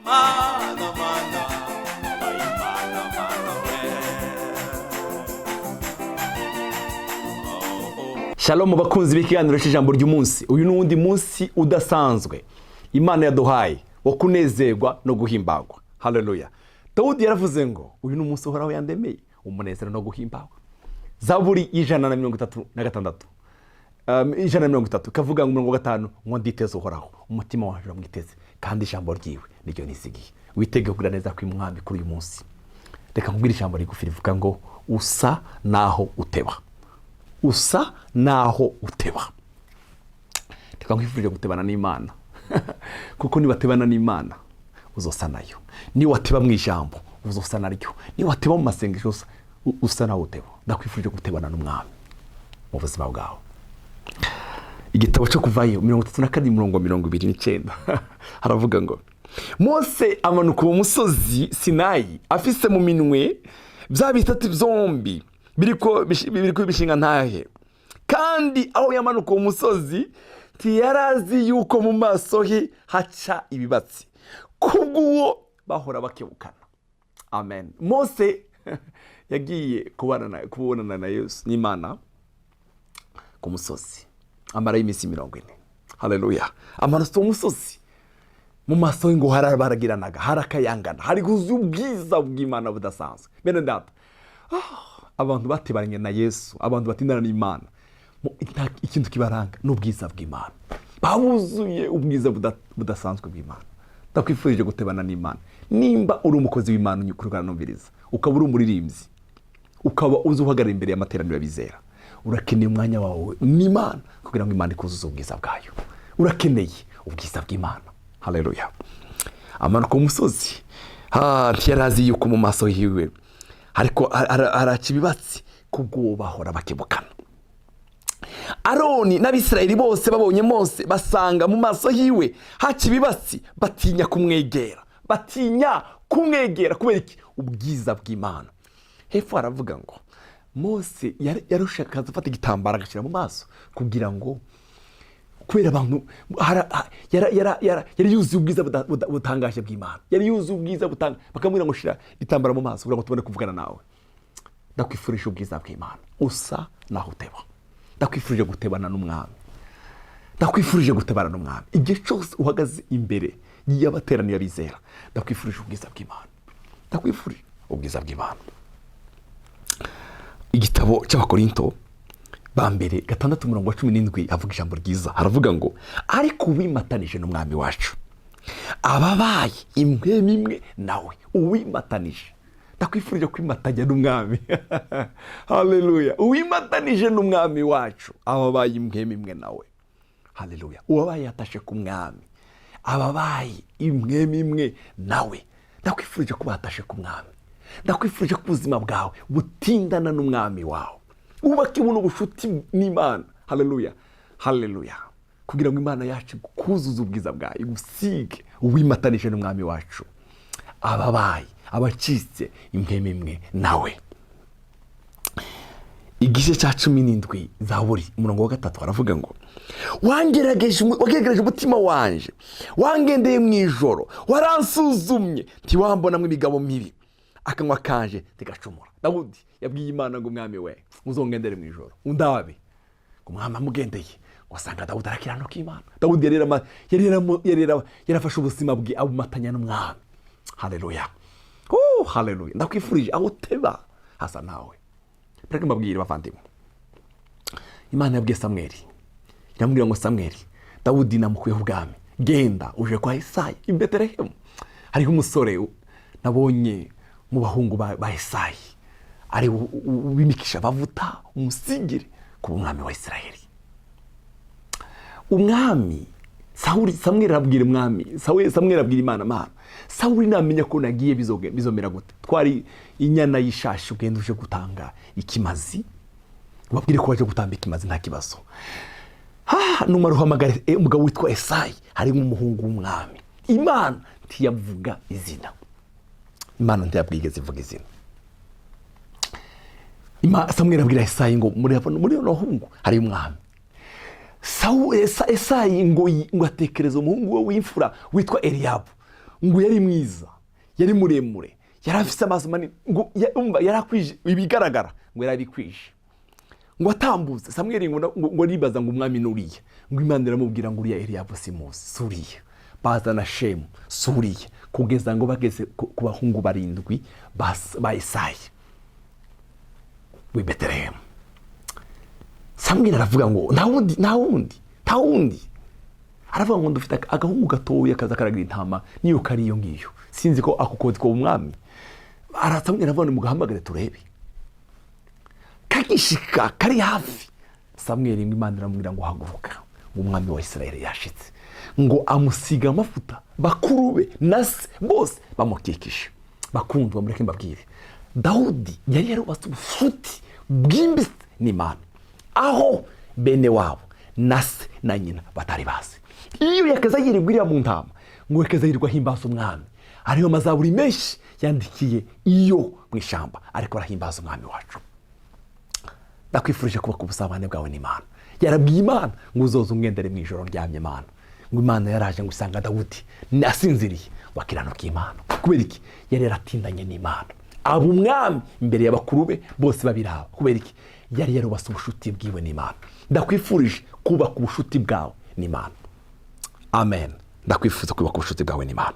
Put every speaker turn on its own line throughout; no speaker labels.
Mana, mana, wabaye Imana, mana we. Oh, oh.
Shalom bakunzi b'ikiganiro cy'ijambo ry'umunsi. Uyu ni uwundi munsi udasanzwe Imana yaduhaye wo kunezerwa no guhimbagwa. Haleluya! Dawudi yaravuze ngo uyu ni umunsi Uhoraho yandemeye, umunezero no guhimbagwa. Zaburi 136, 130, kavuga ngo 50 ngo nditeze Uhoraho, umutima wanjye uramwiteze, kandi ijambo ryiwe niryo nizigiye. Witege kugira neza kw'Umwami kuri uyu munsi. Reka nkubwire ijambo rigufi rivuga ngo usa naho uteba, usa naho uteba. Reka nkwifurije gutebana n'Imana, kuko nibatebana n'Imana uzosa nayo. Niwateba mu ijambo uzosa naryo, niwateba mu masengesho usa naho uteba. Ndakwifurije gutebana n'Umwami mu buzima bwawe. Igitabo cyo Kuvayo 34, umurongo 29, haravuga ngo Mose amanuka uwo musozi Sinayi afise mu minwe bya bitatu byombi biriko ibishinga ntahe. Kandi aho yamanuka uwo musozi, ntiyarazi yuko mu maso he haca ibibatsi kubw'uwo bahora bakebukana. Amen. Mose yagiye kubonana na Yesu n'Imana ku musozi, amarayo iminsi 40. Haleluya! Amanutse uwo musozi, mu maso ye ngo harabaragiranaga, harakayangana, hari huzuye ubwiza bw'Imana budasanzwe. Bene data, abantu batebanye na Yesu, abantu batindana n'Imana, ikintu kibaranga ni ubwiza bw'Imana. Babuzuye ubwiza budasanzwe bw'Imana. Ndakwifurije gutebana n'Imana. Nimba uri umukozi w'Imana unyukurikirana, ukaba uri umuririmbyi, ukaba uzi uhagarara imbere y'amateraniro y'abizera, urakeneye umwanya wawe n'Imana kugira ngo Imana ikuzuze ubwiza bwayo. Urakeneye ubwiza bw'Imana. Haleluya! Amanuka umusozi, ntiyari azi yuko mu maso hiwe ariko haraca ibibatsi kubw'uwo bahora bakebukana. Aroni n'Abisirayeli bose babonye Mose, basanga mu maso hiwe haca ibibatsi, batinya kumwegera. Batinya kumwegera kubera iki? Ubwiza bw'Imana. Hepfo haravuga ngo Mose yarushakaga gufata igitambaro agashyira mu maso kugira ngo, kubera abantu yari yuzuye ubwiza butangaje bw'Imana. Yari yuzuye ubwiza butangaje, bakamubwira ngo shira igitambaro mu maso kugira ngo tubone kuvugana nawe. Ndakwifurije ubwiza bw'Imana. Usa naho uteba. Ndakwifurije gutebana n'Umwami. Ndakwifurije gutebana n'Umwami igihe cyose uhagaze imbere y'abateraniye abizera. Ndakwifurije ubwiza bw'Imana, ndakwifurije ubwiza bw'Imana. Igitabo cy'Abakorinto ba mbere 6, umurongo wa 17, havuga ijambo ryiza. Haravuga ngo ariko uwimatanije n'Umwami wacu ababaye impwemu imwe nawe. Uwimatanije, ndakwifurije kwimatanya n'Umwami. Haleluya! Uwimatanije n'Umwami wacu ababaye impwemu imwe nawe. Haleluya! Uwabaye yatashe ku Mwami ababaye impwemu imwe nawe. Ndakwifurije kuba yatashe ku Mwami. Ndakwifurije ko ubuzima bwawe butindana n'Umwami wawe, wubake buno bushuti n'Imana. Haleluya, haleluya! Kugira ngo Imana yacu kuzuza ubwiza bwayo, igusige. Uwimatanije n'Umwami wacu ababaye, abacitse impwemu imwe nawe. Igice cya 17, Zaburi, umurongo wa 3, aravuga ngo wangerageje umutima wanje, wangendeye mu ijoro, waransuzumye, ntiwambonamo imigabo mibi, akanwa kanje ntigacumura. Dawudi yabwiye Imana ngo umwami we, uzongendere mu ijoro undabe. Ngo Umwami amugendeye, ngo asanga Dawudi arakiranuka Imana. Dawudi yari yarafashe ubuzima bwe abumatanya n'Umwami. Haleluya! Oh, haleluya! Ndakwifurije aho uteba hasa nawe. Reka mbabwire bavandimwe, Imana yabwiye Samweli, iramubwira ngo Samweli, Dawudi namukuyeho ubwami, genda uje kwa Esayi i Betelehemu, hariho umusore nabonye mu bahungu ba Esayi, ari wimikisha amavuta, umusigire kuba umwami wa Isirayeli. Umwami Sawuli, Samweli arabwira umwami Sawuli, Samweli arabwira Imana: Mana, Sawuli namenya ko nagiye bizomera gute? Twari inyana y'ishashi, ugenda uje gutanga ikimazi, ubabwire ko waje gutamba ikimazi, nta kibazo. Numara uhamagara umugabo witwa Esayi, harimo umuhungu w'umwami. Imana ntiyavuga izina, Imana ntiyabwigeze ivuga izina. Samweli abwira Esayi ngo muri bano bahungu hari umwami. Esayi ngo atekereza umuhungu we w'imfura witwa Eliyabu. Ngo yari mwiza, yari muremure, yari afite amaso manini, ngo umva, yari akwije ibigaragara, ngo yari abikwije. Ngo atambutse, Samweli ngo aribaza ngo umwami nuriya. Ngo Imana iramubwira ngo uriya Eliyabu simuzi, suriya. Bazana Shemu, suriya, kugeza ngo bageze ku bahungu barindwi ba Isayi w'i Betelehemu. Samweli aravuga ngo nta wundi, nta wundi, nta wundi. Aravuga ngo ndufite agahungu gatoya kaza karagira intama, niyo kari iyo ngiyo, sinzi ko ako koti ko umwami. Arasamweli aravuga ngo mugahamagare turebe. Kagishika kari hafi, Samweli ngo Imana iramubwira ngo haguruka, ngo umwami wa Isirayeli yashitse. Ngo amusiga amavuta, bakuru be na se bose bamukikije. Bakundwa, mureke mbabwire, Dawudi yari yarubatse ubucuti bwimbitse n'Imana aho bene wabo na se na nyina batari bazi. Iyo yakaza yirirwa iriya mu ntama, ngo yakaza yirirwa ahimbaza umwami. Ariyo mazaburi menshi yandikiye iyo mu ishyamba, ariko arahimbaza umwami wacu. Ndakwifurije kubaka ubusabane bwawe n'Imana. Yarabwiye Imana ngo uzoze umwendere mu ijoro ndyamye, Imana. Ngo Imana yaraje ngo usanga Dawudi asinziriye, ngo akiranuka Imana. Kubera iki? Yari yaratindanye n'Imana, aba umwami imbere y'abakuru be bose babiraba. Kubera iki? Yari yarubatse ubushuti bwiwe n'Imana. Ndakwifurije kubaka ubushuti bwawe n'Imana. Amen. Ndakwifuza kubaka ubushuti bwawe n'Imana.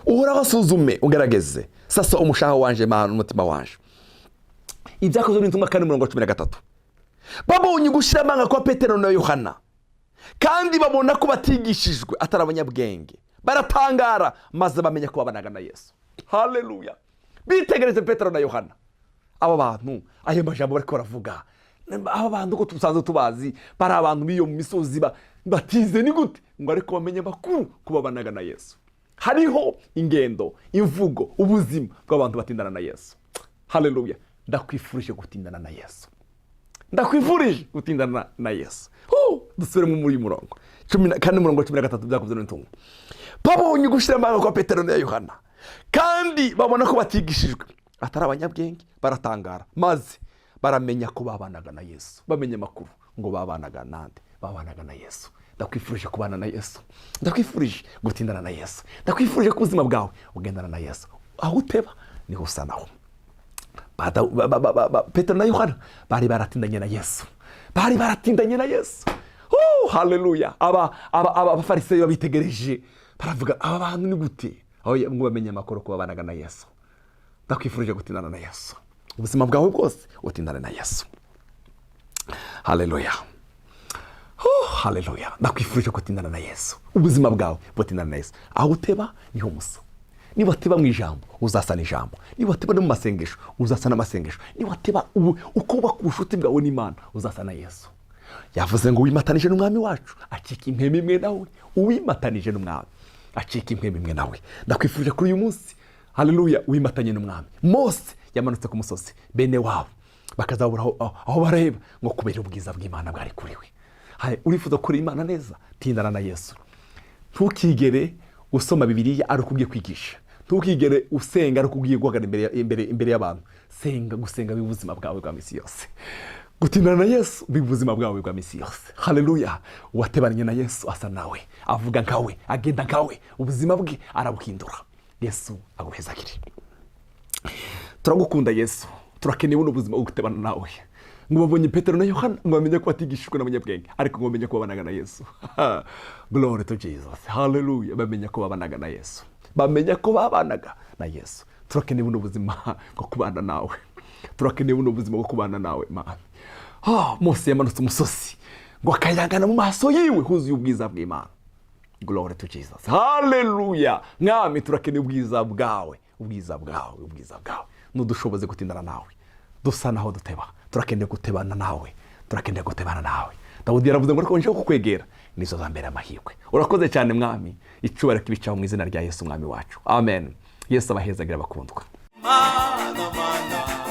Uhoraho, asuzume ugerageze sasa umushaha wanje, Mana, n'umutima wanje. Ibyakozwe n'Intumwa 4:13. Babonye gushyira amanga kwa Petero na Yohana, kandi babona ko batigishijwe, atari abanyabwenge, baratangara, maze bamenya ko babanaga na Yesu. Haleluya! Bitegereje Petero na Yohana, aba bantu, ayo majambo bariko baravuga, aba bantu ko tusanzwe tubazi bari abantu b'iyo mu misozi batize, ni gute? Ngo ariko bamenye amakuru ko babanaga na Yesu. Hariho ingendo, imvugo, ubuzima bw'abantu batindana na Yesu. Haleluya! Ndakwifurije gutindana na Yesu, ndakwifurije gutindana na Yesu. Dusubiremo muri uyu murongo 14:13, Byakozwe n'Intumwa. Babonye gushyira amanga kwa Petero na Yohana, kandi babona ko batigishijwe, atari abanyabwenge, baratangara, maze baramenya ko babanaga na Yesu. Bamenya amakuru ngo babanaga nande? Babanaga na Yesu. Ndakwifurije kubana na Yesu, ndakwifurije gutindana na Yesu, ndakwifurije ko ubuzima bwawe ugendana na Yesu. Aho uteba niho usa naho. Petero na Yohana bari baratindanye na Yesu, bari baratindanye na Yesu. Oh, haleluya! Aba abafarisayo babitegereje baravuga, aba bantu ni gute? Aho ngo bamenye amakuru ko babanaga na Yesu. Ndakwifurije gutindana na Yesu, ubuzima bwawe bwose utindane na Yesu. Haleluya! Oh, haleluya! Ndakwifurije gutindana na Yesu, ubuzima bwawe butindana na Yesu. Aho uteba niho musa. Niba wateba mu ijambo, uzasa n'ijambo. Niba wateba no mu masengesho, uzasa n'amasengesho. Niba wateba uko ubaka ubucuti bwawe n'Imana, uzasa na Yesu. Yavuze ngo uwimatanije n'umwami wacu acika impwemu imwe nawe. Uwimatanije n'umwami acika impwemu imwe nawe. Ndakwifurije kuri uyu munsi, haleluya, wimatanye n'umwami. Mose yamanutse ku musozi, bene wabo bakazabura aho bareba, ngo kubera ubwiza bw'Imana bwari kuri we. Urifuza gukora Imana neza? Tindana na Yesu. Ntukigere usoma Bibiliya ari uko ugiye kwigisha, ntukigere usenga ari uko ugiye guhagarara imbere y'abantu. Senga, gusenga biba ubuzima bwawe bwa minsi yose. Gutindana na Yesu biba ubuzima bwawe bwa minsi yose. Haleluya! Uwatebanye na Yesu asa nawe, avuga nkawe, agenda nkawe, ubuzima bwe arabuhindura. Yesu aguhezagire. Turagukunda Yesu, turakeneye buno buzima bwo gutebana nawe. Ngo babonye Petero na Yohana, ngo bamenye ko batigishijwe n'abanyabwenge, ariko ngo bamenye ko babanaga na Yesu. Glory to Jesus! Haleluya! Bamenya ko babanaga na Yesu, bamenya ko babanaga na Yesu. Turakeneye buno buzima bwo kubana nawe, turakeneye buno buzima bwo kubana nawe, Mana. Oh, Mose yamanutse umusozi, ngo akayangana mu maso yiwe huzuye ubwiza bw'Imana. Glory to Jesus! Haleluya! Mwami, turakeneye ubwiza bwawe, ubwiza bwawe, ubwiza bwawe. Nudushoboze gutindana nawe, dusa naho duteba. Turakeneye gutebana nawe, turakeneye gutebana nawe. Dawudi yaravuze ngo ariko nje kukwegera nizo za mbere amahirwe. Urakoze cyane Mwami, icyubahiro kibicaho mu izina rya Yesu umwami wacu. Amen. Yesu abahezagira, bakundwa.
Mana, mana.